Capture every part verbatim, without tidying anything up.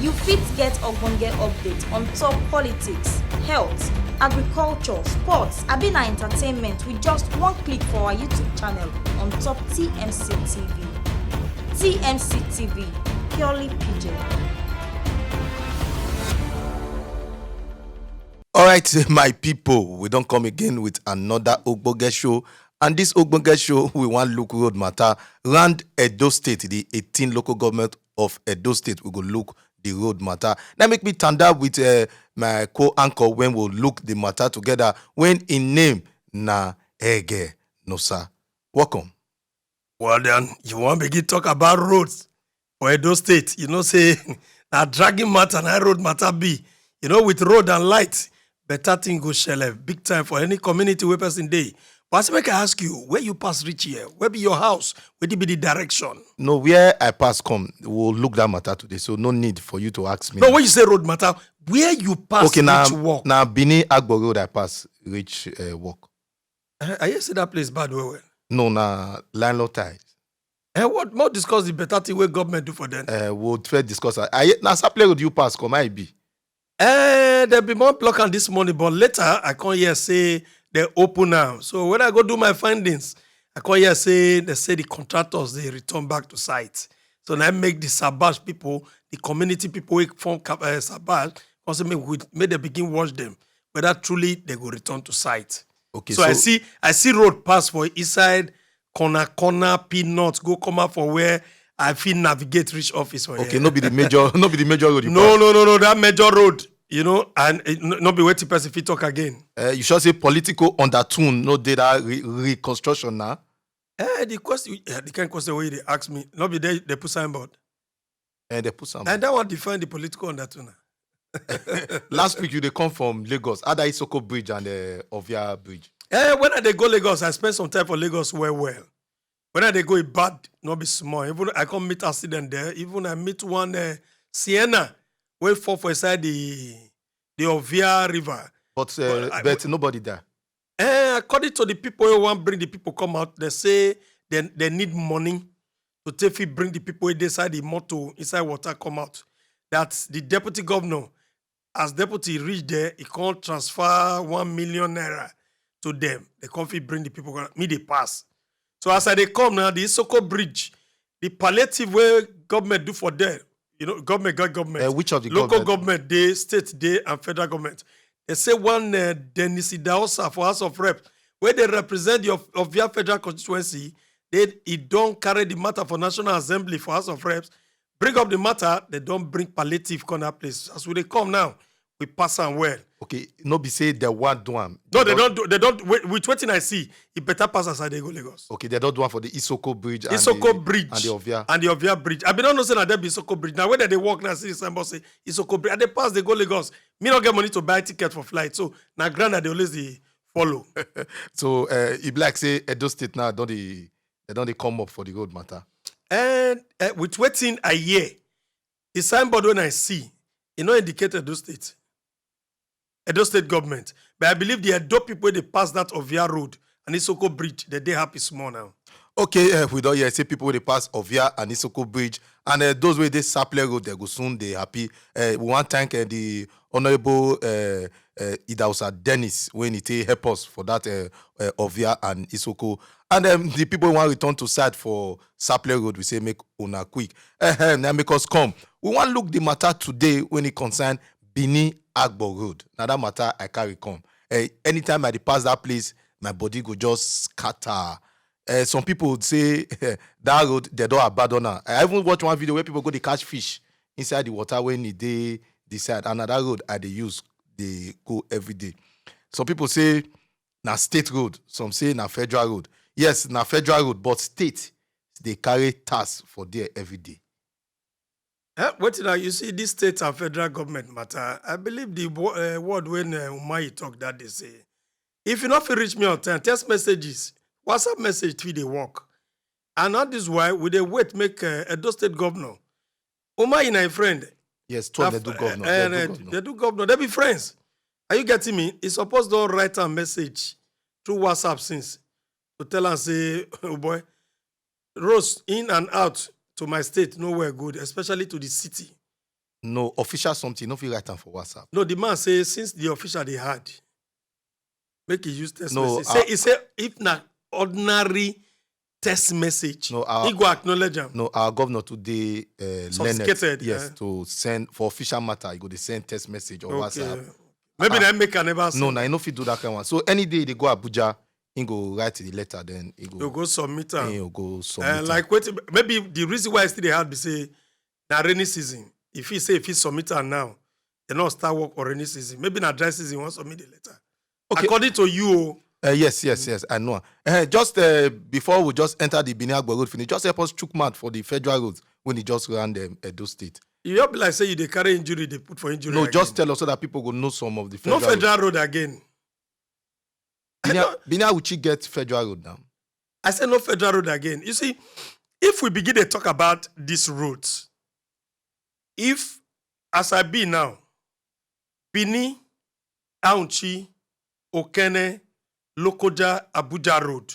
You fit get ogbonge update on top politics, health, agriculture, sports, abi na entertainment with just one click for our YouTube channel on top T M C T V. T M C T V, purely P J. All right, my people, we don come again with another ogbonge show. And this ogbonge show, we wan look road matter. Round Edo State, the eighteen local government of Edo State, we go look the road matter. Now make me tanda with uh, my co-anchor when we look the matter together. When in name na Ege Nosa. Welcome. Well then, you wan begin talk about roads for Edo State. You know say na dragging matter na road matter be. You know, with road and light, better thing go shele big time for any community wey person dey. But as make I ask you, where you pass reach here? Where be your house? Where be the direction? No, where I pass come, we'll look that matter today. So no need for you to ask me. No, when you say road matter, where you pass okay, now reach work? Now Benin Agbo Road I pass reach uh, work. I I hear say that place bad well well. No, na landlord ties. And what more discuss the better thing wey government do for them? Uh, we'll first discuss. I, I na Sapele Road you pass come I be. Eh, there be more block am this morning, but later I come here say they open now. So when I go do my findings, I come here say they say the contractors they return back to site. So now make the Sabash people, the community people wey form Kab- uh, Sabash, come say make we make they begin watch them whether truly they go return to site. Okay, So, I see I see road pass for inside corner corner peanut go come out for where I fit navigate reach office for Okay, here. no be the major, no be the major road you no pass. no no no that major road, you know, and it, no, no be wetin person fit talk again. Uh, you should say political undertone, no dey that re- reconstruction now. Eh, the question, eh, the kind question wey you dey ask me, no be there they put signboard. And they put some. And that one define the political undertone. Last week you dey come from Lagos, Ada Isoko Bridge and uh, Ovia Bridge. Eh, when I dey go Lagos, I spend some time for Lagos well well. When I dey go, e bad, no be small. Even I come meet accident there. Even I meet one uh, Sienna wey fall for inside the the Ovia River. But uh, But I- but nobody there. Eh, according to the people who want bring the people come out, they say they, they need money to take fit bring the people wey dey inside the motor inside water come out. That the deputy governor, as deputy reach there, he can't transfer one million naira to them. They can't fit bring the people. Come, me they pass. So as I dey come now, the Isoko Bridge, the palliative wey government do for them, you know, government got government. Uh, which of the Local government? Government, the state, they and federal government. They say one uh, Dennis Idahosa for House of Reps, where they represent the of, of their federal constituency, they he don't carry the matter for National Assembly for House of Reps. Bring up the matter, they don't bring palliative corner place. As we dey come now, we pass am well. Okay, no be say they want do am. No, they don't do. They don't. Wait, with wetin I see, it better pass as I dey go Lagos. Okay, they don't do one for the Isoko Bridge. And Isoko the, Bridge and the Ovia. And the Ovia Bridge. I be don't know say na there be Isoko Bridge. Now whether they walk now see the signboard say Isoko Bridge. I dey pass, they go Lagos. Me not get money to buy ticket for flight, so na ground I dey always dey follow. So uh, e be like say Edo State now don't they they don't they come up for the road matter. And uh, with wetin I hear, the signboard when I see, e no indicate Edo State. Edo State government, but I believe the Edo people wey dey pass that Ovia Road and Isoko Bridge, they dey happy small now. Okay, uh, we don hear say people wey dey pass Ovia and Isoko Bridge and uh, those wey dey Sapele Road, they go soon dey happy. Uh, we wan thank uh, the honourable uh, uh, Idausa Dennis when he take help us for that uh, uh, Ovia and Isoko. And um, the people wey wan return to site for Sapele Road, we say make una quick. Uh, uh, now make us come. We wan look the matter today when e concern Benin Agbo Road. Na that matter I carry come. Uh, anytime I dey pass that place, my body go just scatter. Uh, some people would say that road they don abandon am. I even watch one video where people go dey catch fish inside the water when e dey the side. And na that road I dey use dey go every day. Some people say na state road, some say na federal road. Yes, na federal road, but state dey carry tax for there every day. Eh, wetin na you see this state and federal government matter? I believe the wo- uh, word when uh, Umahi talk that they say, if you not fit reach me on time, text messages, WhatsApp message fit dey work. And all this why we dey wait make uh, Edo State governor. Umahi na him friend. Yes, twelve Na they do f- governor. eh, They eh, do governor. They do governor. They be friends. Are you getting me? He suppose don write am message through WhatsApp since to tell am say, oh boy, roads in and out to my state nowhere good, especially to the city. No official something, no fit write am for WhatsApp. No, the man say since the official dey hard, make he use text No, message. Say he say if na ordinary text message, No, our- he go acknowledge am. No, our governor today uh, learned, Sophisticated, yes, eh? To send for official matter, he go dey send text message or Okay. WhatsApp. Maybe Ah, that make I never see. No, na he no fit do that kind one. So any day they go Abuja, he go write the letter, then he You go go submit am. he go submit. Uh, am. Like what? Maybe the reason why I still dey hard be say na rainy season. If he say if he submit am now, they not start work for rainy season. Maybe na dry season wan submit the letter. Okay. According to you, oh, Uh, yes, yes, yes, I know. Uh, just uh, before we just enter the Benin Agbo road finish, just help us chook mouth for the federal roads when he just ran the Edo State. You just be like say you dey carry injury, they put for injury. No, Again. Just tell us so that people go know some of the federal. No federal road again. Benin, Benin Auchi get federal road now. I say no federal road again. You see, if we begin to talk about these roads, if as I be now, Benin, Auchi, Okene, Lokoja, Abuja road,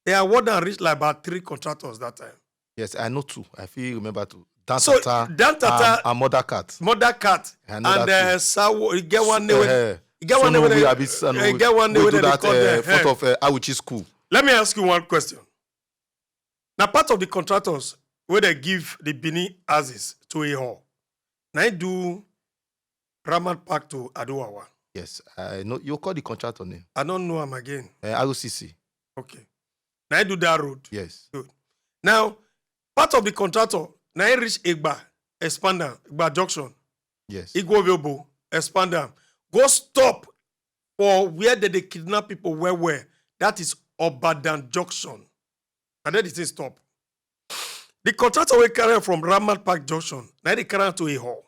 they award and reach like about three contractors that time. Yes, I know two. I feel remember two. Dan So, Tata, Dan Tata- and, and Mother Cat. Mother Cat I know and that uh, Sawo. You get one name. Uh, You get one name. Sonowi, Wey abi they, Sonowi. you get one name. We Wey do they that call uh, them. Fourth Eh. of uh, Auchi school. Let me ask you one question. Now, part of the contractors where they give the Benin houses to a hall. Now I do Ramat Park to Adowawa. Yes, I know. You call the contractor name. I don't know him again. Uh, R O C C. Okay. Now I do that road. Yes. Now, part of the contractor, now he reach Egba, expand am, Egba Junction, Yes. Igwoviobo, expand am. Go stop for where they, they kidnap people where where. That is Obadan Junction. And then the thing stop. The contractor will carry am from Ramat Park Junction. Now they carry am to a hall.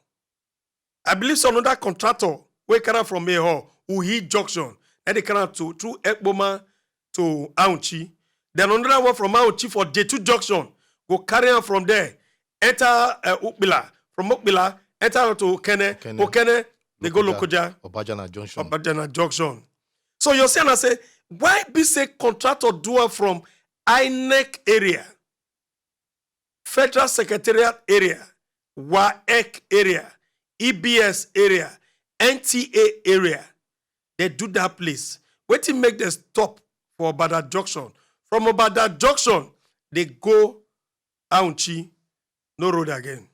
I believe some other contractor will carry am from a hall, Uhi Junction. Now they carry am to through Ekpoma to Auchi. Then another one from Auchi for J two Junction. Go carry am from there. Enter uh, Ukpila. From Ukpila, enter to Okene. Okene. Okene, they go Lokoja. Lokoja. Obajana Junction. Obajana Junction. So you see, and I say, why be say contractor do am from INEC area, Federal Secretariat area, WAEC area, E B S area, N T A area? They do that place. Wetin make them stop for Obada Junction? From Obada Junction, they go Auchi, no road again.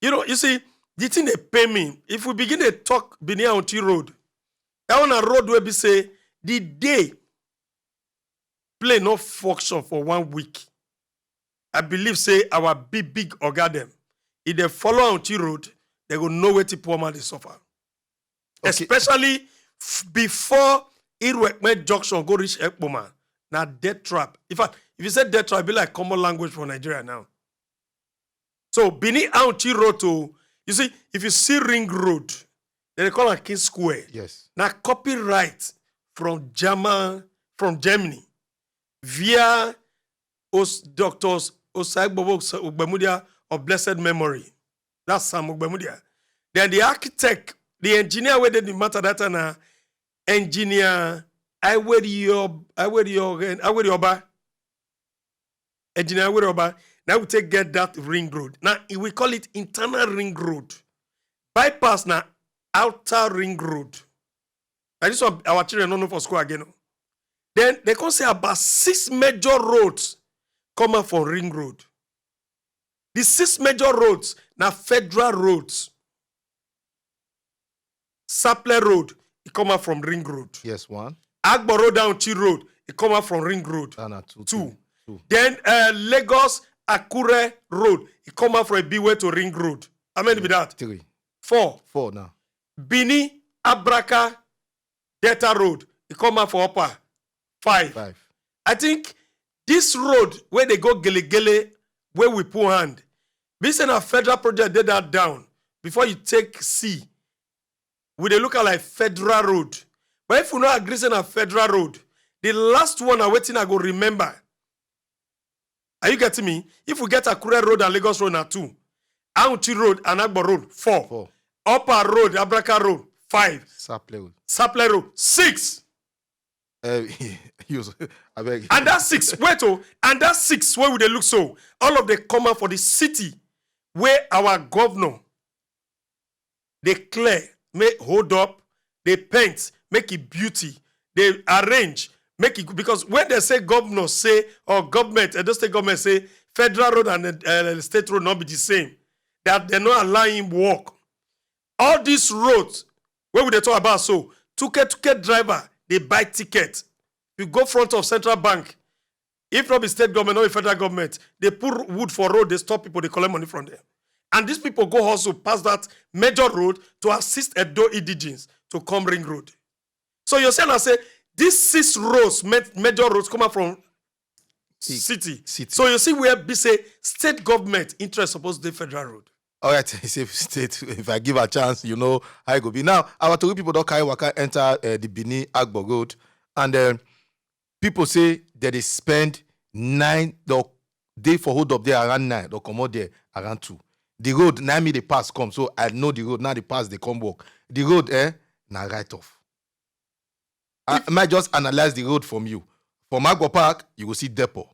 You know, you see, the thing they pay me. If we begin to talk Benin Auchi Road, that one a road where be say the day play no function for one week. I believe say our big big oga them, if they follow Auchi Road, they go know wetin poor man dey suffer. Okay. Especially f- before Iruekpe Junction go reach Ekpoma, na death trap. In fact, if you say death trap, e be like common language for Nigeria now. So Benin Auchi Road to, you see, if you see Ring Road, they call it King Square. Yes. Now copyright from German, from Germany, via Os, Doctors Osaigbobo Ogbemudia of blessed memory. That's Sam Ogbemudia. Then the architect, the engineer where they the matter that na engineer Iweri Ob- Iweri Ogen- Iweri Oba. Engineer Iweri Oba. Now we take get that ring road. Now we call it internal ring road. Bypass na outer ring road. Now this one our children don't know for school again. Oh. Then they can say about six major roads come out for ring road. The six major roads na federal roads. Saple Road, it come out from Ring Road. Yes, one. Agbo Road down Chi Road, it come out from Ring Road. And a two. Two. Two. Then uh, Lagos Akure Road, it come out from Biwe to Ring Road. How many be that? Three. Four. Four now. Bini Abraka Delta Road, it come out for Upper. Five. Five. I think this road where they go Gele Gele, where we put hand, be say na federal project did that down before you take C. We dey look at like federal road. But if we no agree say na federal road, the last one I waiting I go remember. Are you getting me? If we get Akure Road and Lagos Road na two, Auchi Road and Agbo Road four, Four. Upper Road, Abraka Road five, Saple Road. Saple Road six. Uh, you, I beg. And that six, wait oh, and that six where would they look so? All of the come out for the city. where our governor dey clear, make hold up, dey paint, make e beauty, dey arrange, make e, because when they say governor say, or government, Edo State government say federal road and uh, state road not be the same, that they no allow him work. All these roads wey we dey talk about so, tuke tuke driver dey buy ticket. You go front of central bank, if not be state government, not be federal government, they put wood for road, they stop people, they collect money from them. And these people go hustle past that major road to assist Edo indigenes to come ring road. So you say now say these six roads, ma- major roads, come out from city. City. So you see where be say state government interest supposed to be federal road. All right, say state, if I give a chance, you know how it go be. Now, our Tori people don't carry waka enter uh, the Benin Agbo Road, and uh, people say that they spend nine, they dey for hold up there around nine, they come out there around two. The road, now me they pass come, so I know the road, now the pass they come work. The road, eh, na write off. I might just analyze the road from you. From Agbo Park, you go see Depot.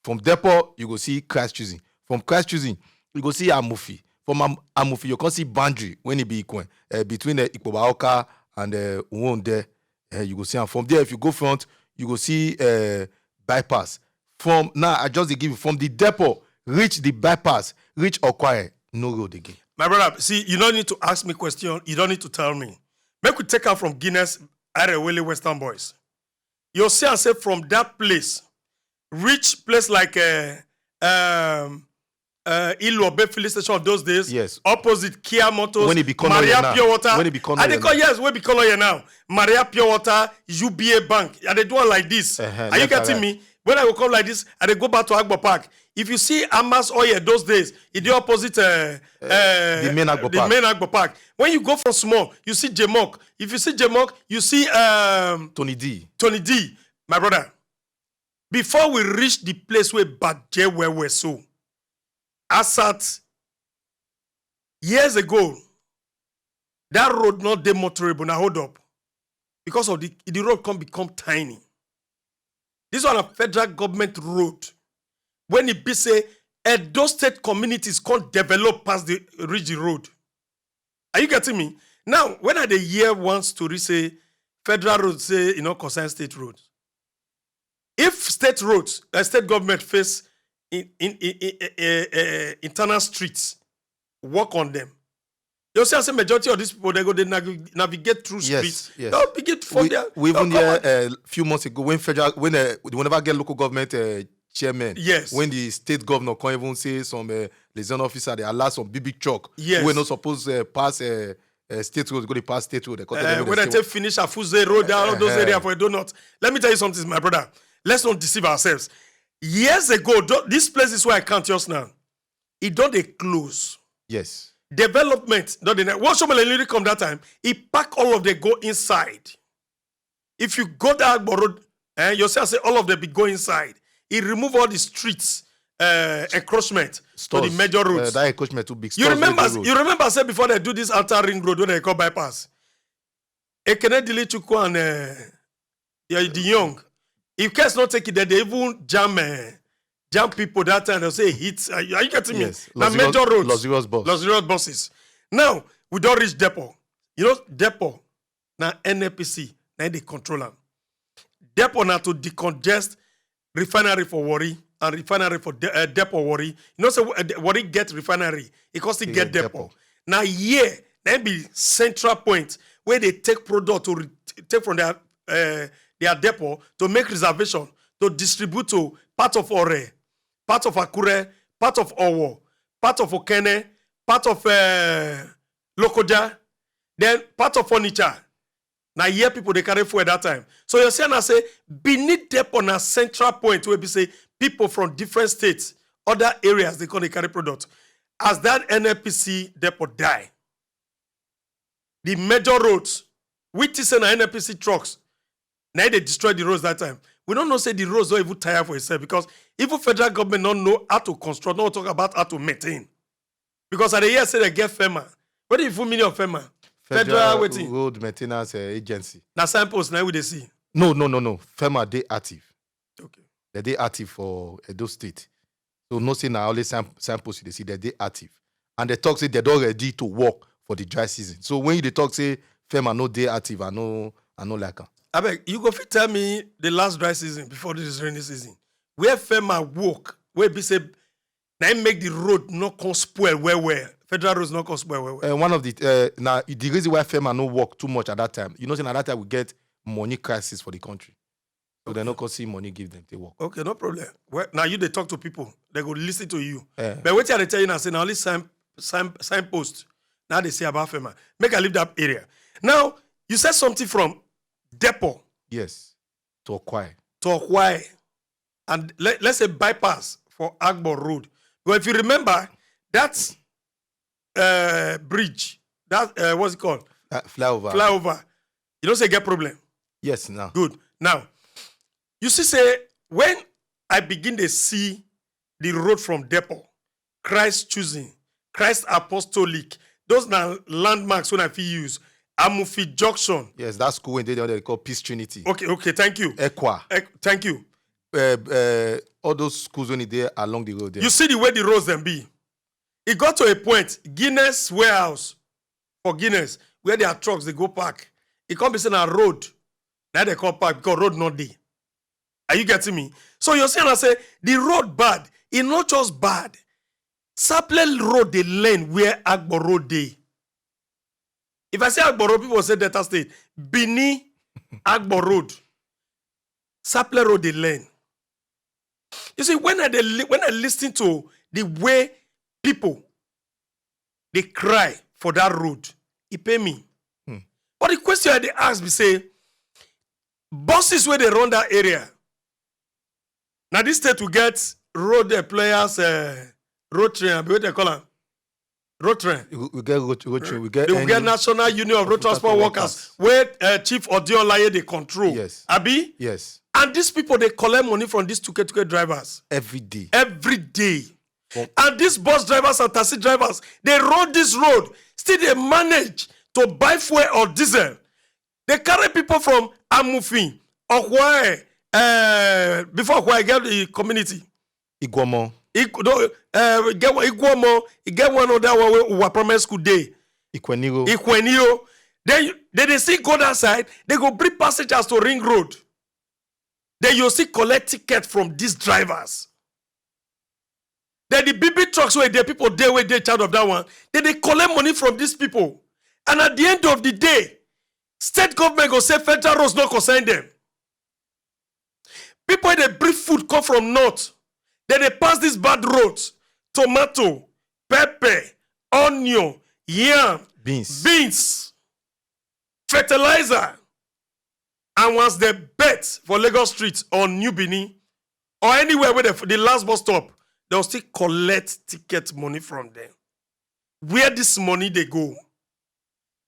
From Depot, you go see Christ Choosing. From Christ Choosing, you go see Amufi. From Am- Amufi, you can see boundary when it be equal uh, between uh, Ikpobaoka and uh, Wonde. Uh, you go see, and from there, if you go front, you go see uh, bypass. From now, I just dey give you from the Depot, reach the bypass, reach Okwai, no road again. My brother, see, you don't need to ask me question. You don't need to tell me. Make we take out from Guinness, Arewele Western Boys. You see, I say from that place, reach place like uh, um, uh, Ilobe filling station of those days. Yes. Opposite Kia Motors. When it become Maria Oye now. Pure Water. When it become I Oye dey call now. Yes, we become Oye now. Maria Pure Water, U B A Bank. I dey do one like this. Uh-huh, Are you left and getting right. me? When I go come like this, I dey go back to Agbo Park. If you see Amas Oye those days, it dey opposite uh, uh, the main Agbo the Park. main Agbo Park. When you go from small, you see Jemok. If you see Jemok, you see um, Tony D. Tony D, my brother. Before we reach the place where Baje where we so, as at years ago, that road not dey motorable now hold up because of the the road can become tiny. This one a federal government road. When it be say Edo State communities can't develop past the reach the road. Are you getting me? Now, when I dey hear one story say federal road say you know concern state road. If state roads, uh, state government face in, in, in, in, uh, uh, internal streets, work on them. You see, I say majority of these people they go they navig- navigate through Yes, streets. yes. They'll begin from We, there. we even They'll come hear out. a few months ago when federal when uh, we never get local government uh, chairman. Yes. When the state governor come even say some uh, liaison officer they allow some big big truck. Yes. Who are not supposed uh, pass uh, uh, state road, go dey pass state road. They come tell Uh, them when they I say, take finish Afuze Road, down all those Uh-huh. areas for do not. Let me tell you something, my brother. Let's not deceive ourselves. Years ago, tho- these places where I count just now, it don't they close. Yes. Development, don't they? What Shomole Liri come that time? He pack all of the go inside. If you go that Agbo Road, eh, you see, I say all of them be go inside. He remove all the streets uh, encroachment Stores. to the major Uh, roads. that encroachment too big. You Stores no remember? dey road. You remember? Say before they do this outer ring road, what they call bypass. Ekene Dilichukwu and uh, yeah, the young. If case not take it, then they even jam uh, jam people that time. They say hit. Are you, are you getting Yes. me? Now Luxurious- major roads, luxurious bus. luxurious buses. Now we don't reach depot. You know depot. Now N N P C now they control them. Depot now to decongest refinery for Warri and refinery for de- uh, depot Warri. You know, so uh, Warri get refinery, it costs to They get get depot. depot. Now here, then be central point where they take product to re- take from their uh, their depot to make reservation to distribute to part of Ore, part of Akure, part of Owo, part of Okene, part of uh, Lokoja, then part of Furniture. Now here people they carry fuel that time. So you see now say Benin depot na central point where we say people from different states, other areas they come they carry product. As that N N P C depot die, the major roads, which is an N N P C trucks, now they destroy the roads that time. We don't know say the roads don't even tire for itself because even federal government don't know how to construct, not talk about how to maintain. Because I dey hear say they get FEMA. What do you full meaning of FEMA? Federal, waiting. Road Maintenance uh, Agency. Now signpost now we dey see. No, no, no, no. FEMA they active. Okay. They they active for Edo State. So no say now only sign, signpost you dey see that they active. and they talk say they don ready to work for the dry season. So when you dey talk say FEMA no dey active, I no, I no like am. Abeg, you go fit tell me the last dry season before this rainy season where FEMA work, where be say na im make the road no come spoil well well. Federal roads no come spoil well well. Uh, one of the, uh, na the reason why FEMA no work too much at that time. You know, say na that time we get money crisis for the country. So they no come see money give them to work. Okay, no problem. Well, now you dey talk to people, they go listen to you. Eh. But wetin I dey tell you now, say na only sign, sign, signpost. Now they say about FEMA. Make I leave that area. Now, you said something from Depot. Yes. To Okwai. To Okwai. And let, let's say bypass for Agbo Road. But if you remember, that, uh, bridge, that, uh, what's it called? Uh, flyover. Flyover. You don't say get problem. Yes, now. Good. Now, you see, say, when I begin to see the road from Depot, Christ Choosing, Christ Apostolic, those na landmarks when I fit use. Amufi Junction. Yes, that school wey dey there, they call Peace Trinity. Okay, okay, thank you. Ekwa. Ek-, thank you. Uh, uh, all those schools when they along the road there. You see the way the roads then be. It got to a point, Guinness warehouse for Guinness, where their trucks they go park. It can't be seen a road. Now they call park because road not dey. Are you getting me? So you're saying I say the road bad. It not just bad. Sapele Road dey learn where Agbo Road dey. If I say Agbo Road, people say Delta State. Benin, Agbo Road. Sapele Road dey learn. You see, when I dey li-, when I listen to the way people they cry for that road, it pay me. Hmm. But the question I dey ask be say, buses where they run that area, now this state will get road, uh, players, uh, road train, abi what they call am? Road train. We, we get road, road train. We get, they will get National Union of Road Transport Workers, where, uh, Chief Odiolaye they control. Yes. Abi? Yes. And these people, they collect money from these tuke tuke drivers. Every day. Every day. And these bus drivers and taxi drivers, they run this road. Still, they manage to buy fuel or diesel. They carry people from Amufin, Okwai, uh, before Okwai get the community. Igwomo. Ig-, no, uh, get one, Igwomo, you get one other one where Uwa Primary School dey. Ikweniro. Ikweniro. Then you, then they still go that side. They go bring passengers to Ring Road. Then you still collect ticket from these drivers. Then the big big trucks where the people dey, where they charge of that one, then they collect money from these people. And at the end of the day, state government go say federal roads not concern them. People, they bring food come from north. Then they pass these bad roads, tomato, pepper, onion, yam, beans, beans, fertilizer. And once they bet for Lagos Street or New Benin or anywhere where the, the last bus stop, they'll still collect ticket money from them. Where this money they go?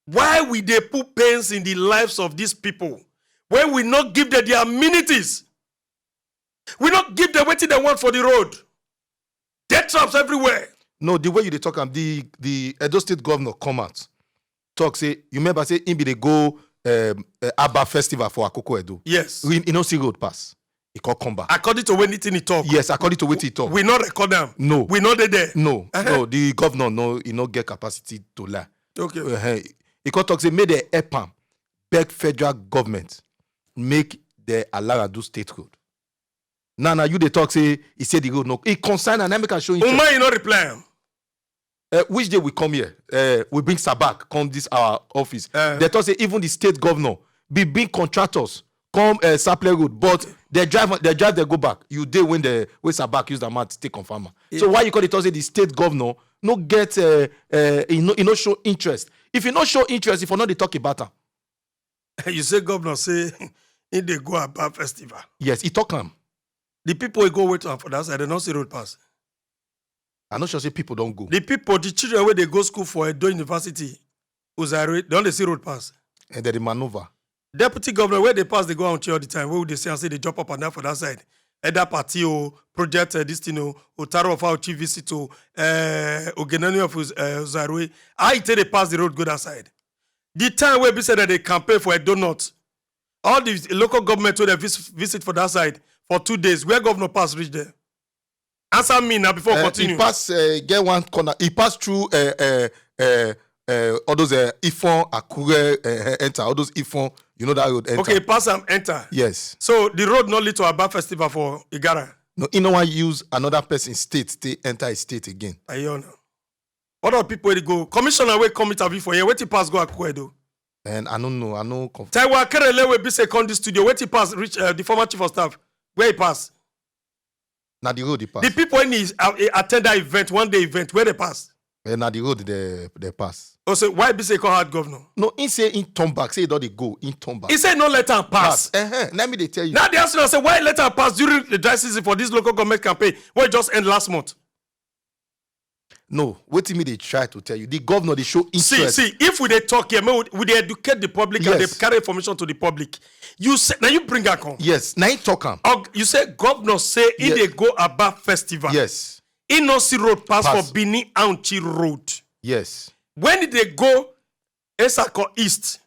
Why we they put pains in the lives of these people when we not give them their amenities? We not give them wetin they want for the road. Death traps everywhere. No, the way you dey talk am, the, the Edo State governor come out, talk say, you remember say him be dey go, um, uh, Aba Festival for Akoko Edo. Yes. We, he no see road pass. He can't come back. According to anything he talk. Yes, according to what he talk. We not record them. No. We not dey there. No, uh-huh, no, the governor, no, he no get capacity to lie. Okay. Uh-huh. He can't talk say make they help am beg federal government make the Alara do state road. Now, now you dey talk say he said the road no. He concern and I make a show interest. Umar, you no reply am. Uh, which day we come here? Uh, we bring Sabak come this our office. Uh. They talk say even the state governor be bring contractors come, uh, Sapele Road, but they drive, they drive, they go back. You dey when the, when Sabak use the mouth take confirm am. Yeah. So why you call it talk say the state governor no get, uh, uh, he no, he no show interest? If he no show interest, if he no dey talk about am. You say governor say he dey go about festival. Yes, he talk am. The people wey go wait am for that side, they no see road pass. I no sure say people don't go. The people, the children where they go school for Edo University, Uzare, they only see road pass. And then the maneuver. Deputy governor, where they pass, they go out all the time. Where would they say and say they jump up and down for that side? Either party or project, uh, this thing, or Otaro of our chief visit to, uh, Ogenani of Uz-, uh, Uzare. I tell they pass the road, go that side. The time where be said that they campaign for a donut, all the local government where they vis-, visit for that side for two days, where governor pass reach there. Answer me now before I Uh, continue. He pass uh, get one corner. He pass through uh, uh, uh, uh, all those uh, Ifon Akure uh, enter all those Ifon. You know that road enter. Okay, pass am enter. Yes. So the road not lead to Aba Festival for Igara. No, he no one use another person state to enter his state again. Ayo now. What are people wey dey go? Commissioner wey come interview for here. Wetin pass go Akure do? And I don't know. I know. Conf- Taiwo Akerele wey be say come this studio. Wetin pass reach uh, the former chief of staff? Where he pass? Now the road he pass. The people wey need uh, attend that event, one day event, where they pass? And now the road they they pass. Oh, so why be say come hard governor? No, he say in turn back. Say he don dey go in turn back. He say no let am pass. Uh-huh. Let me they tell you. Now they ask you say why let am pass during the dry season for this local government campaign wey just end last month. No, wetin me dey try to tell you. The governor dey show See, interest. see, if we dey talk here, make we, we dey educate the public and Yes. dey carry information to the public. You say now you bring am come. Yes, now he talk am. Og- You say governor say he Yes. dey go Aba Festival. Yes, He no see road pass, Pass. for Benin Auchi Road. yes. When he dey go Esako East,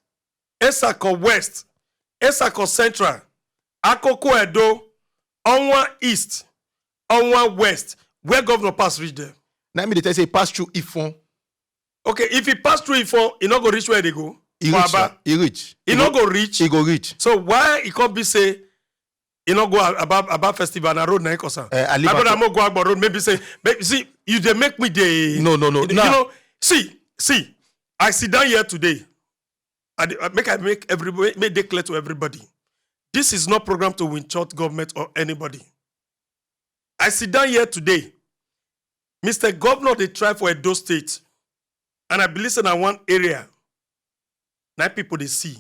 Esako West, Esako Central, Akoko Edo, Onwa East, Onwa West, where governor pass reach there. Now me dey tell say he pass through Ifon. Okay, if he pass through Ifon, he no go reach where they go. He For reach. Aba. He reach. He no go reach. He go reach. So why he come be say he no go about about festival na road na he concern? Eh, I live My at- brother mo go Agbo road maybe say maybe, see you dey make me dey No, no, no. you, Nah. you know see see I sit down here today. I dey, I make I make everybody make dey clear to everybody. This is not program to win short government or anybody. I sit down here today. Mister Governor dey try for Edo State, and I believe say na one area na people dey see.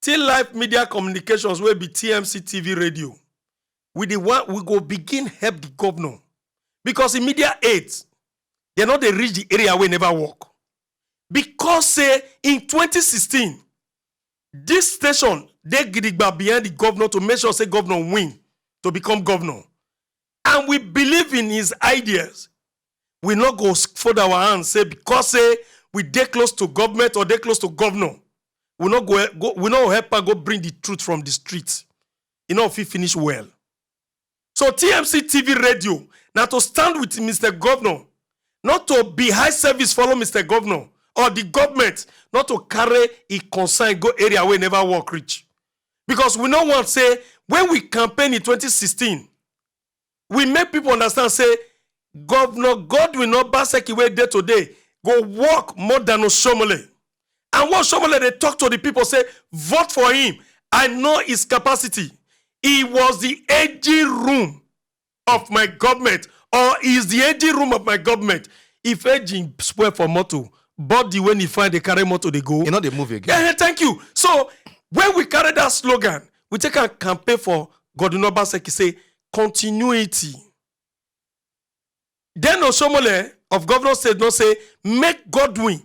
Till Life Media Communications wey be T M C T V radio, we dey want we go begin help the governor because in media aid, they no dey reach the area wey never work. Because say in twenty sixteen, this station dey gidigba behind the governor to make sure say governor win to become governor. And we believe in his ideas. We no go s- fold our hands say because say we dey close to government or dey close to governor, we no go, go we no help am go bring the truth from the street. E no fit finish well. So T M C T V radio na to stand with Mister Governor, not to be high service follow Mister Governor or the government not to carry e concern go area wey never work reach. Because we no want say when we campaign in twenty sixteen, we make people understand say Governor Godwin Obaseki wey dey today go work more than Oshomole. And what Oshomole dey talk to the people say vote for him. I know his capacity. He was the A G room of my government or he is the A G room of my government. If engine spoil for motor, body when he find dey carry motor dey go. You know they move again. Yeah, thank you. So when we carry that slogan, we take a campaign for Godwin Obaseki say continuity. Then Oshomole of Governor State no say make Godwin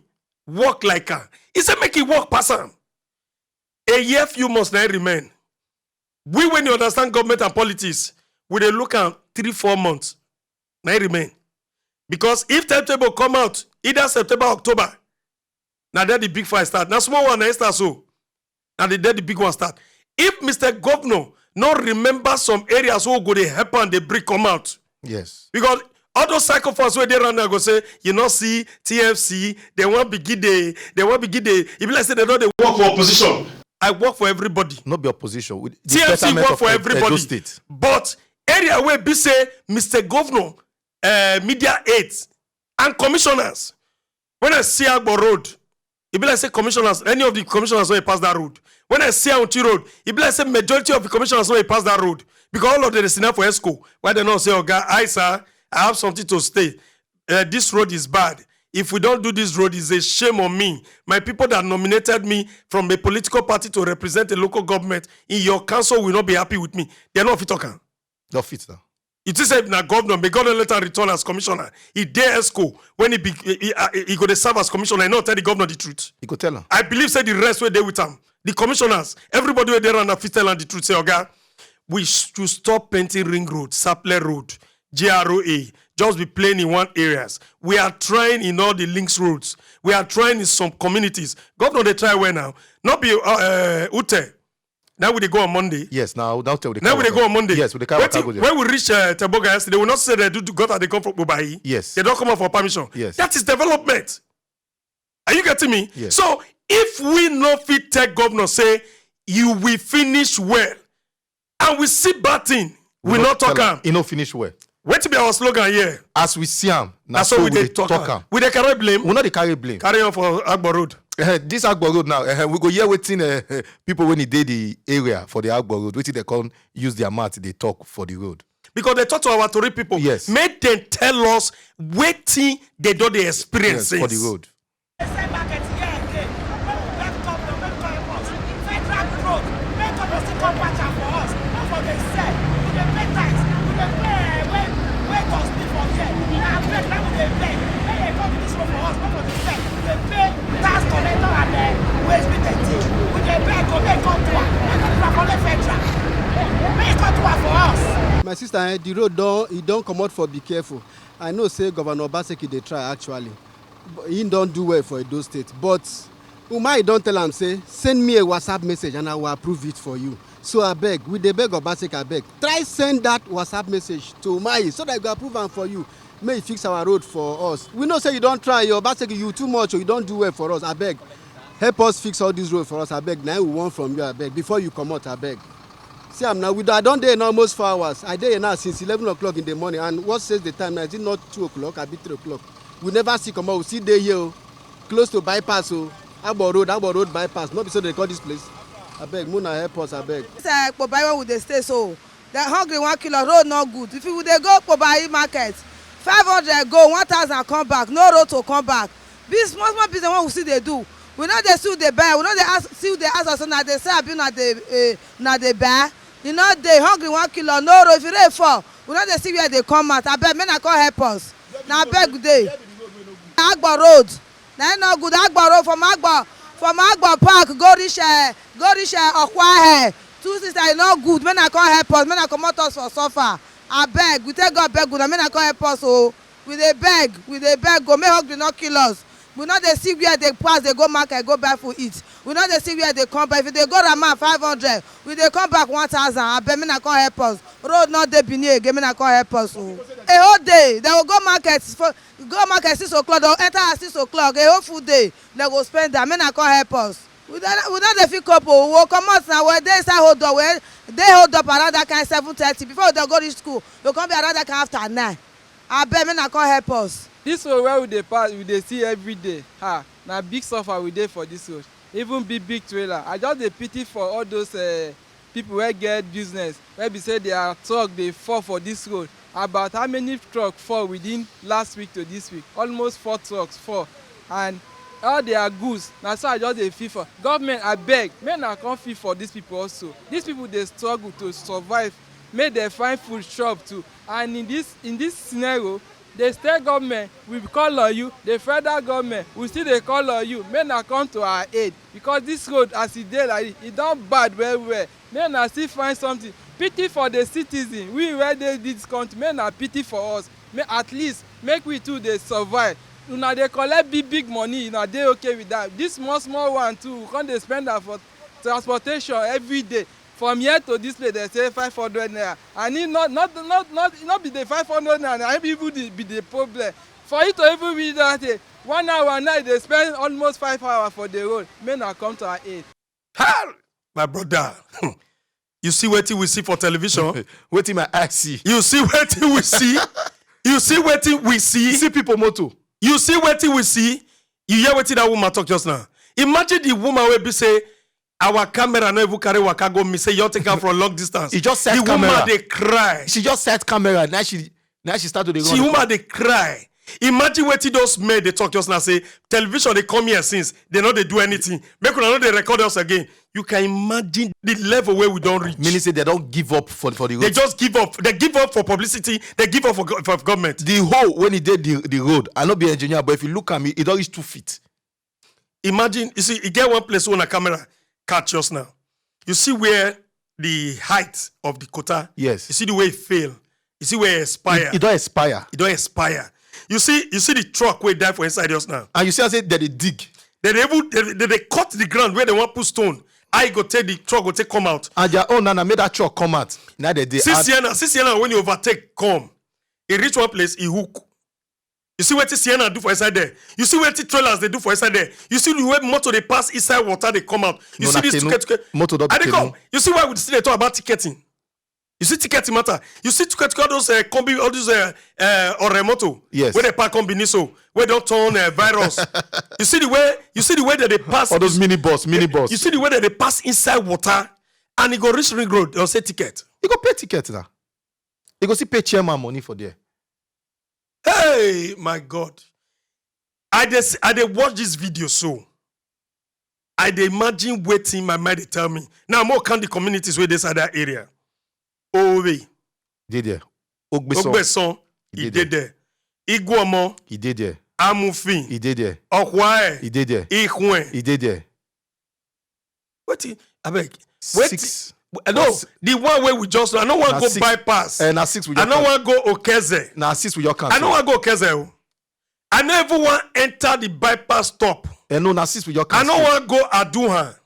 work like am. He say make he work pass am. A year few months now remain. We when you understand government and politics, we dey look am three four months now remain. Because if timetable come out either September, October, na there the big fight start. Na small one na e start so. Na the there the big one start. If Mister Governor no remember some areas wey go dey help am dey bring come out. Yes. Because all those psychopaths wey dey around now go say you no see T F C, they wan begin dey they wan begin dey e be like say they don dey work for opposition. I work for everybody. No be opposition. With the T F C betterment work of for Ed- everybody. Edo State. But area wey be say Mister Governor, uh, media aides and commissioners, when I see Agbo Road, e be like say commissioners, any of the commissioners wey pass that road, when I see Auchi Road, e be like say majority of the commissioners wey pass that road because all of them dey sit down for Esco. Why they no say, "Oga, I sir, I have something to say. Uh, this road is bad. If we don't do this road, it's a shame on me. My people that nominated me from a political party to represent a local government in your council will not be happy with me." They no fit talk am. Don't fit now. You think say na governor, may governor later return as commissioner. He dey Esco when he be he, he, he go dey serve as commissioner. He no tell the governor the truth. You go tell her. I believe say the rest wey dey with am, the commissioners, everybody wey dey around am fit tell am the truth. Say, "Oga, we should stop painting Ring Road, Sapele Road, G R O A. Just be playing in one areas. We are trying in all the links roads. We are trying in some communities." Governor dey try well now. Not be uh, uh, Ute. Now we dey go on Monday. Yes, now that tell we dey Now we dey carry go on Monday. Yes, we dey carry waka Wetin- go there. When we reach uh, Teboga yesterday, we not say they do gutter they come from Bobayi. Yes. They don't come out for permission. Yes. That is development. Are you getting me? Yes. So if we no fit tell governor say you will finish well, and we see bad thing, we, not talk am. E no finish well. Wetin be our slogan here? As we see am, na Na so we dey talk am. We dey carry blame. We no dey carry blame. Carry on for Agbo Road. Eh, this Agbo Road now, eh, we go hear wetin eh, eh, people wey e dey the area for the Agbo Road, wetin they come use their mouth dey talk for the road. Because they talk to our Tori people. Yes. Make them tell us wetin they don dey experience Yes, for the since. Road. Dey sell market here again. Make we beg governor, make come help us. Federal road, make governor still come patch am for us. No for dey sell. We dey pay tax. We dey pay uh, wey wey tax be for here. Na abeg na we dey beg. Make dem come do this road for us. No for dey sell. We dey pay tax collector and uh, waste be thirteen. We dey beg go make come do am. Make come do am for the federal. Make come do am for us. My sister, eh, the road don e don comot for be careful. I know say Governor Obaseki dey try actually. But he don do well for Edo State. But Umahi don tell am say send me a WhatsApp message and I will approve it for you. So abeg, we dey beg Obaseki abeg. Try send that WhatsApp message to Umahi so that he go approve am for you. May he fix our road for us. We know say you don try, your Obaseki, you too much, oh, you don do well for us. Abeg, help us fix all this road for us. Abeg, na we want from you abeg before you comot abeg. See am now, we don, I don dey here now almost four hours. I dey here now since eleven o'clock in the morning, and what says the time now? Is it not two o'clock? Abi three o'clock? We never see comot. We still dey here o. Close to bypass o. Agbo Road, Agbo Road bypass. No be so they call this place? Abeg, muna help us abeg. This uh, Kpobai wey we dey stay so, the hungry wan kill us, road no good. If we dey go Kpobai market, five hundred go, one thousand come back, no road to come back. This small small business wey we still dey do, we no dey still dey buy, we no dey ask, still dey ask us na dey sell abi na dey eh, na dey buy. E no dey, hungry wan kill us, no road. If rain fall, we no dey see where dey come out. Abeg, make na come help us. Na abeg we dey. Agbo Road, na e no good. Agbo Road from Agbo from Agbo Park go reach uh, go reach uh, Okwahe. Two sisters, e no good. Make na come help us. Make na comot us for suffer. Abeg, we take God beg una. Make na come help us o. We dey beg, we dey beg o. Make hungry no kill us. We no dey see where dey pass dey go market go buy food eat. We no dey see where dey come buy. If you dey go Rama five hundred, we dey come back one thousand. Abeg, make na come help us. Road no dey Benin again. Make na come help us o. A whole day, they go go market for go market six o'clock, they go enter at six o'clock. A whole full day, they go spend am. Make na come help us. We don we don dey fit cope o. We go comot na, we dey inside hold up, we dey hold up around that kind seven thirty. Before we dey go reach school, we go come be around that kind after nine. Abeg, make na come help us. This road wey we dey pass, we dey see every day. Ha, na big suffer we dey for this road. Even big big trailer. I just dey pity for all those uh, people wey get business, wey be say their truck dey fall for this road. About how many truck fall within last week to this week? Almost four trucks fall, and all their goods. Na so I just dey feel for. Government, abeg, make na come feel for these people also. These people dey struggle to survive, make dem find food chop too. And in this in this scenario, the state government, we call on you. The federal government, we still dey call on you. Make na come to our aid, because this road as e dey like this, e don bad well well. Make na still find something. Pity for the citizen, we wey dey this country, make na pity for us. Make at least make we too dey survive. Una dey collect big big money, una dey okay with that. This small small one too, we come dey spend am for transportation every day. From here to this place, they say five hundred naira, and e not not not not not be the five hundred naira na even the, be the problem. For you to even reach that day, one hour now, you dey spend almost five hours for the road. Make na come to our aid. Hell, my brother. You see wetin we see for television. Wetin my eye see. You see wetin we see. You see wetin we You see. see people motor. You see wetin we see. You hear wetin that woman talk just now. Imagine the woman wey be say our camera no even carry waka go me say you take am from long distance. E just set The camera. Woman dey cry. She just set camera. Now she now she start to dey See run. Woman dey cry. Imagine wetin those men dey talk just now say television dey come here since they no dey do anything. Make una no dey record us again. You can imagine the level where we don reach. Meaning say they don give up for for the They road. Just give up. They give up for publicity. They give up for, go- for government. The hole when e dey the the road, I no be engineer, but if you look at me, e don reach two feet. Imagine, you see, you get one place on a camera catch us now. You see where the height of the quota. Yes. You see the way it fail. You see where it expire. E don expire. It don't expire. You see, you see the truck wey die for inside us now. And you see, I say that they dig. They dey even they, they, they cut the ground where they want put stone. How you go take the truck go take come out? And their own nana make that truck come out. Now they dey See add Sienna, see Sienna when you overtake come, e reach one place, e hook. You see wetin Sienna do for inside there. You see wetin trailers dey do for inside there. You see the way motor dey pass inside water dey come out. You No, see na this canoe. Tuke Tuke. Motor don be I dey come. canoe. You see why we still dey talk about ticketing. You see ticketing matter. You see Tuke Tuke, all those uh, combi, all those uh, uh, ore motor. Yes. Wey dey park combini so, wey don turn uh, virus. You see the way, you see the way that they pass. All those mini bus, mini bus. You see the way that they pass inside water, and e go reach Ring Road. They'll say ticket. You go pay ticket now. You go see pay chairman money for there. Hey, my God. I dey s- I dey watch this video so. I dey imagine wetin my mind dey tell me. Now more count the communities wey dey inside that area. Owe, Dey there. Ogbeson. Ogbeson, He e dey dey there. Iguomo, He dey there. Amufin, He dey there. Okwae, He dey there. Ihuen. He dey there. Wetin? Abeg. Wetin? Six. No, the one wey we just. I no wan Na go six. bypass. Eh, na six we I just no count. Wan go Okeze. Na six we just count. I no wan go Okeze o. I no even wan enter the bypass stop. Eh, no, na six we just I count. No wan go Aduhan.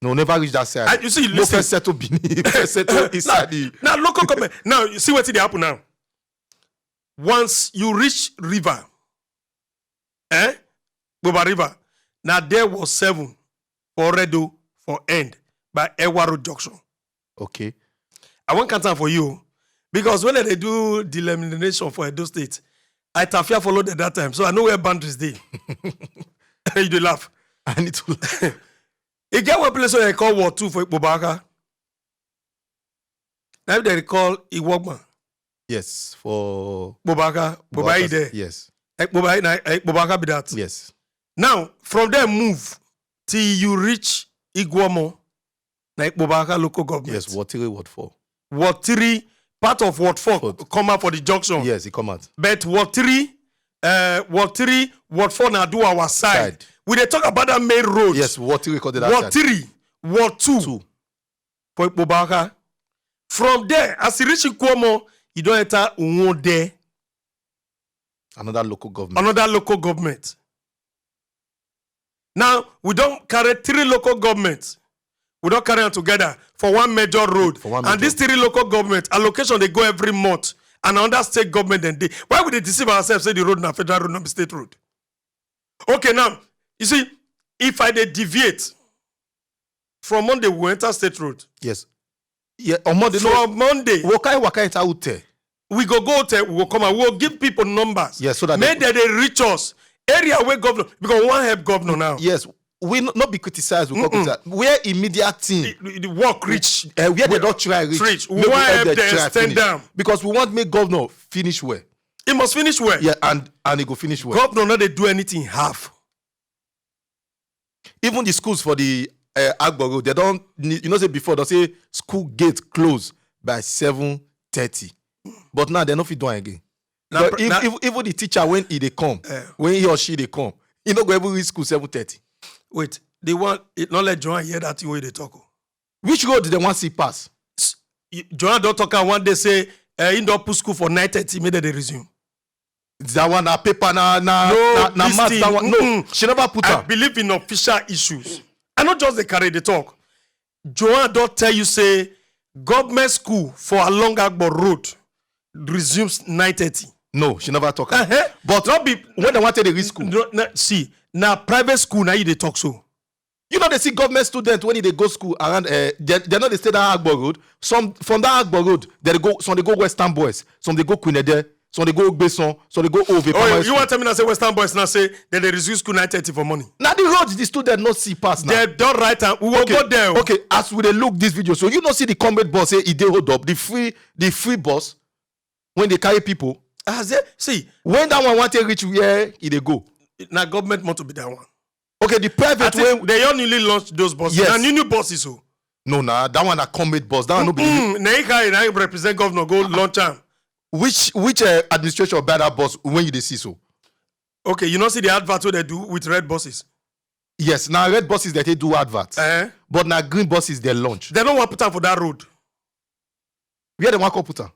No, never reach that side. I, you see, No listen. First settle Benin. First settle inside the. Now local government. Now you see wetin dey happen now. Once you reach river, eh, Boba River, na there was seven for Redo for end by Ewa Road junction. Okay. I wan count am for you o, because when dem dey do delimitation for Edo State, I tafia follow dem that time, so I know where boundaries dey. You dey laugh. I need to. E get one place wey dem call Ward two for Ikpobaka. Na im dem dey call Iwogban. Yes, for. Ikpobaka, Ikpobayi there. Yes. Ikpobayi, na Ikpobaka be that. Yes. Now, from there move till you reach Iguomo, na Ikpobaka local government. Yes. Ward three, Ward four. Ward three, part of Ward four, Four. Come out for the junction. Yes, he come out. But Ward three, uh, Ward three, Ward four na do our side. Side. We dey talk about that main road. Yes, Ward three recorded that Ward side. Three, Ward two, Two. For Ikpobaka. From there, as you reach Iguomo, you don enter Uwonde, Another local government. Another local government. Now we don carry three local governments. We don carry am together for one major road. For one And major these three local governments, allocation dey go every month. And another state government dem dey. Why we dey deceive ourselves say the road na federal road, no be state road? Okay, now, you see, if I dey deviate, from Monday we go enter state road. Yes. Yeah, on Monday. No, From Monday, we go carry waka enter Ute. We go go there, we go come out. We go give people numbers. Yes, so that Make they dem dey reach us. Area wey governor, because we wan help governor now. Yes, we no, not be criticized. We come criticize. Where immediate thing, The, the work reach. uh, where they don't try reach, Reach. We make we wan help help them them try stand finish. Down. Because we want make governor finish well. It must finish well. Yeah, and and he go finish well. Governor no dey do anything half. Even the schools for the uh, Agbo Road, they don't. You know, say before they say school gate close by seven thirty, but now they no fit do am again. Na But pr- if, na- if, even the teacher when he dey come, Eh. When he or she dey come, he no go even reach school seven thirty. Wait, the one it no let Joan hear that thing wey you dey talk o. Which road they want see pass? You- Joan don talk am one day say uh, he don put school for nine thirty, make dem dey resume. That one na paper na na No, na, na this math thing, that one. No, mm-mm. She never put I am. Believe in official issues. I no just dey carry the talk. Joan don tell you say government school for Along Agbo Road resumes nine thirty. No, she never talk am. Uh-huh. But No be when they want to reach school, No, no, see, na private school na you dey talk so. You know they see government student when they go school around. Uh, they they no dey stay that Agbo Road. Some from that Agbo Road, they go some they go Western Boys, some they go Queen Ede, some they go Ogbeson, some they go Ove. Oh, Primary you School. Want tell me now say Western Boys now say that they resume school nine thirty for morning? Now the road the student no see pass now. They don write am. We will Okay, go there. Okay, as we dey look this video, so you no see the comrade boss say he dey hold up the free the free bus when they carry people. As they, see, When that one want to reach where he dey go. Na government motor be that one. Okay, the I private think way. They only newly launched those buses. Yes. Na new new buses o. No, nah, that one a comrade bus. That one no be. Mm, na him carry, na him represent governor go launch am. Which which uh, administration buy that bus when you dey see so? Okay, you no see the advert wey they do with red buses. Yes, now red buses that they do advert, Eh? But now green buses they launch. They no wan put am for that road. Where they want to put am?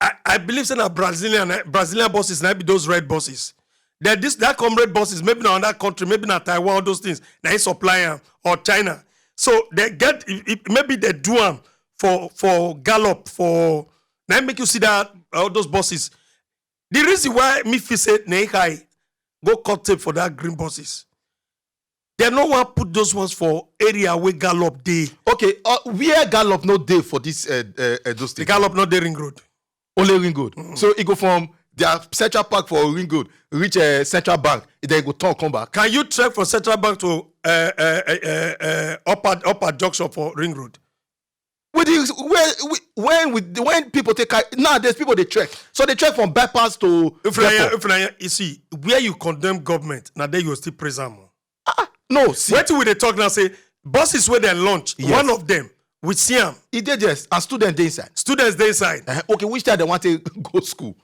I, I believe say na Brazilian eh, Brazilian buses na be those red buses. That this that comrade buses maybe na another country, maybe na Taiwan, all those things na him supply am, or China. So they get, if, if, maybe they do am for, for Gallop, for, now make you see that, all those buses. The reason why me feel say Nehai go cut tape for that green buses, they no wan put those ones for area where Gallop dey. Okay, uh, where Gallop no dey for this uh, uh, Edo The State? Gallop no dey Ring Road. Only Ring Road. So e go from their Central Park for Ring Road, reach uh, Central Bank, then e go turn come back. Can you trek from Central Bank to uh, uh, uh, uh, uh, upper, upper junction for Ring Road? With the, where, we- when with the, when people take car, nowadays people dey trek. So they trek from bypass to If na depot. If na you see where you condemn government, now there you still praise am. No, see, Wetin we dey talk now, say buses wey dem launch, Yes. one of them, we see am. E dey there, and students dey inside. Students dey inside. Uh, okay, which time they want to go school?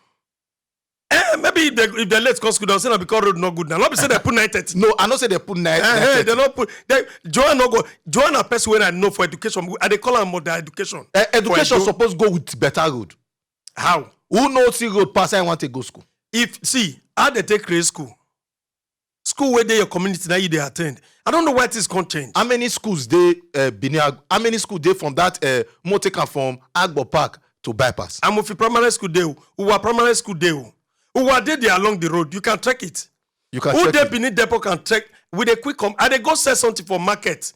Eh, maybe if they, if they late come school, dem say na because road no good now. No be say they put nine thirty. No, I no say they put nine. Eh, eh, they no put. They, Joanne no go. Joanne na person wey I know for education. I dey call am mother education. Uh, education For Edo. Suppose go with better road. How? Who no see road pass? I want to go school. If see how they take create school, school where dey your community now you dey attend. I don't know why things can't change. How many schools dey uh, Benin? Ag- How many schools dey from that uh, Motekan from Agbo Park to bypass? Amofi Primary School dey o. Uwa Primary School dey o. Uwa dey there along the road. You can check it. You can Who check dey it. Benin Depot can check. We dey quick come. I dey go sell something for market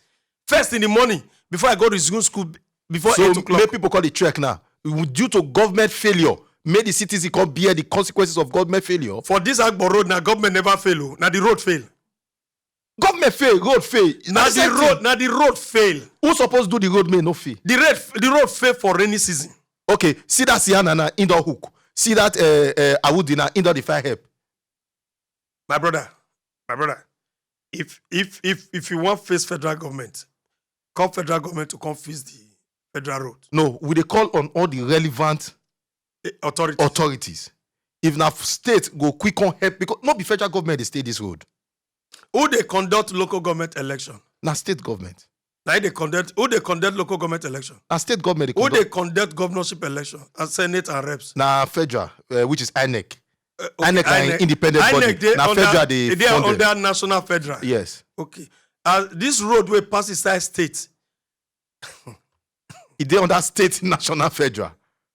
first in the morning before I go resume school before So eight o'clock. Make people call the trek now. Due to government failure, make the citizen come bear the consequences of government failure. For this Agbo road now, government never fail o. Now the road fail. Government fail, road fail. Now the same the road, thing. Now the road fail. Who suppose do the road may no fail? The road, the road fail for rainy season. Okay, see that Sienna now in the hook. See that uh, uh, Awudi now in the fire help. My brother, my brother, if if if if you want face federal government, call federal government to come fix the federal road. No, we dey call on all the relevant Eh, authority. Authorities. If na state go quick come help, because no be federal government dey stay this road. Who dey conduct local government election? Na state government. Na they conduct. Who dey conduct local government election? Na state government dey Who conduct. Dey conduct governorship election and senate and reps? Na federal, uh, which is INEC. Uh, okay, INEC na independent body. INEC dey Na under, federal dey e dey funded. Under national federal. Yes. Okay. Uh, this road wey pass inside state. E dey under state, national, federal.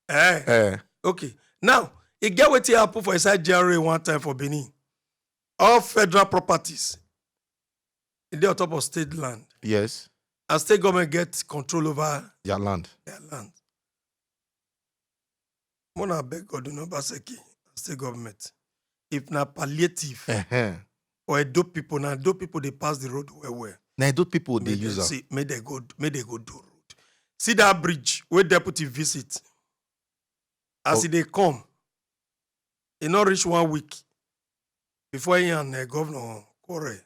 Eh. Eh. Okay. Now, e get wetin happen for inside G R A one time for Benin. All federal properties, e dey on top of state land. Yes. And state government get control over Their land. Their land. Mona beg God, no Obaseki, state government. If na palliative Uh-huh. for Edo people, na Edo people dey pass the road well well. Na Edo people dey Make use dem am. See, make dem go, make dem go do road. See that bridge wey deputy visit. As Oh. E dey come, e no reach one week before he and uh, governor quarrel.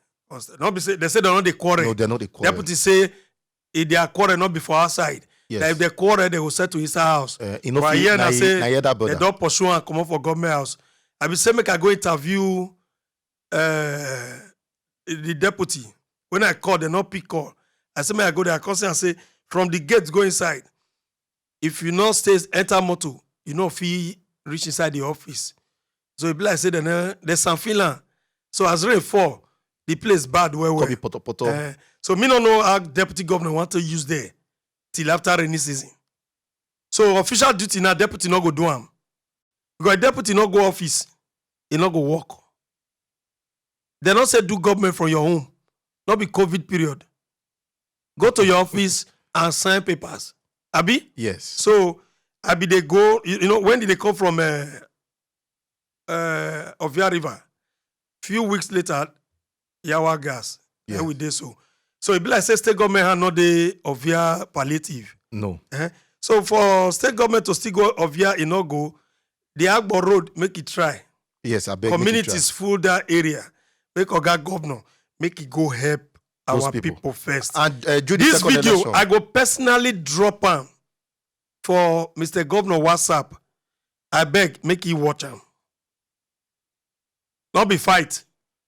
No be say they say they no dey quarrel. No, they no dey quarrel. Deputy say if their quarrel no be for outside. Yes. That if they quarrel, they go settle inside house. Uh, e no But fit, here na na he- say na hear that they brother. Don pursue and comot for government house. I be say make I go interview uh, the deputy. When I call, they no pick call. I say make I go there. I come say, I say from the gate go inside. If you no stay enter motor, you no fit reach inside the office. So e be like say they no, they sanfilan. So as rain fall, the place bad well well. Come be poto poto. Eh, so me no know how deputy governor want to use there till after rainy season. So official duty now, deputy no go do am. Because deputy no go office, e no go work. They no say do government from your home. No be COVID period. Go to your office and sign papers. Abi? Yes. So I be dey go. You, you know when did they come from? Uh, uh, Ovia River. Few weeks later, Yawa gas. Yes. Then we dey so. So e be like say state government hand no dey Ovia palliative. No. Eh? So for state government to still go Ovia, e no go. The Agbo road make it try. Yes, I beg. Make you Communities try. Full that area. Make Oga governor make it go help Those our people. People first. And uh, Judy This second video, election. I go personally drop am for Mister Governor WhatsApp. I beg, make he watch am. Not be fight.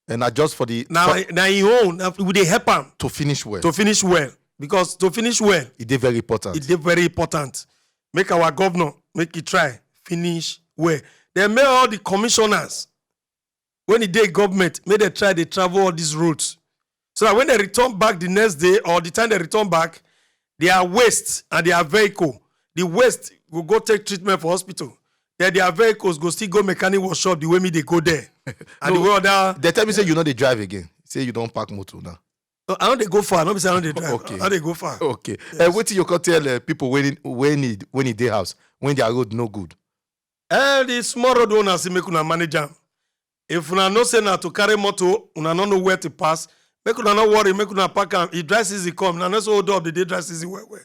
And na just for the Now, for- now he own. Now we dey help am to finish well. To finish well, because to finish well, It dey very important. It dey very important. Make our governor make he try finish well. Then make all the commissioners when e dey government make they try dey travel all these roads So that when they return back the next day or the time they return back, their waste and their vehicle, the waste will go take treatment for hospital. Then their vehicles go still go mechanic workshop the way me they go there. And the No, way other They tell me say you know they drive again. Say you don't park motor now. No, I don't they go far. I don't be say I don't they drive. Okay. I don't they go far. Okay. Uh, what you can tell uh, people when it, when it when it day house when their road no good. Eh, the small road owners say make una manage am. If una know say na to carry motor, una no know where to pass. Make una no worry. Make una pack am. If dry season come, na next hold up the day dry season well well.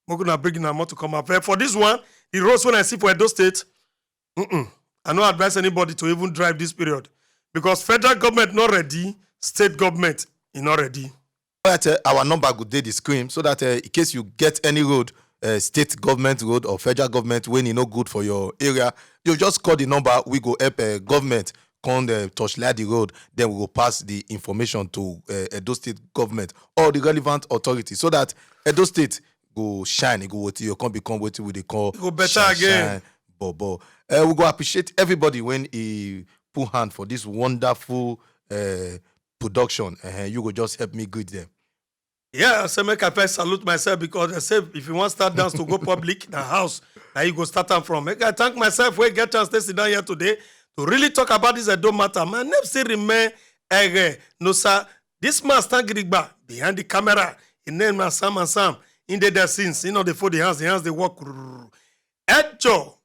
Make una bring una motor come up. Eh, for this one, the roads when I see for Edo State, mm-mm, I no advise anybody to even drive this period because federal government not ready, state government is not ready. But uh, our number go dey the screen so that uh, in case you get any road, uh, state government road or federal government when e no good for your area, you just call the number. We go help uh, government come uh, torchlight the road. Then we go pass the information to uh, Edo State government or the relevant authority so that Edo State go shine. E go wetin you come become wetin we dey call E go better shine, again. Shine, bobo. Uh, we go appreciate everybody when he put hand for this wonderful uh, production. Uh, you go just help me greet them. Yeah, I say make I first salute myself because I say if you want start dance to go public, the house, now you go start am from. Make I thank myself where I get chance to sit down here today to really talk about this Edo matter. My name still remain Ege. No sir, this man stand Grigba behind the camera. His name na Sam and Sam. In the there since, you know, they fold the hands, the hands they walk. Echo,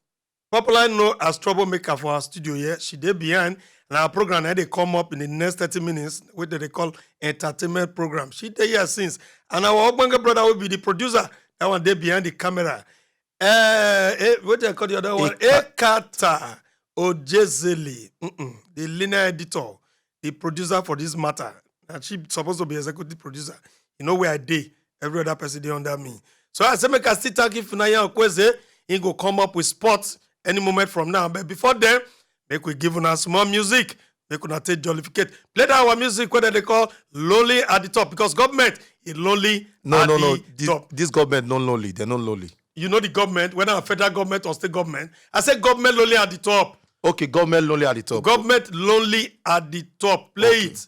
popularly known as Troublemaker for our studio here. She dey behind and our program now they come up in the next thirty minutes, what they call entertainment program. She dey here since. And our Ogbonge brother will be the producer. That one dey behind the camera. Uh, eh, what they call the other one? Eka- Ekata Ojezeli, mm-mm, the linear editor, the producer for this matter. And she supposed to be executive producer. You know where I dey. Every other person dey under me. So I say make I still thank you for Naya Okweze. He go come up with sports any moment from now. But before then, make we give una small music. Make una take jollificate. Play that our music whether they call lonely at the top because government is lonely No, at no, the no. This, top. This government no lonely. They're not lonely. You know the government, whether a federal government or state government. I say government lonely at the top. Okay, government lonely at the top. Government lonely at the top. Play Okay. it.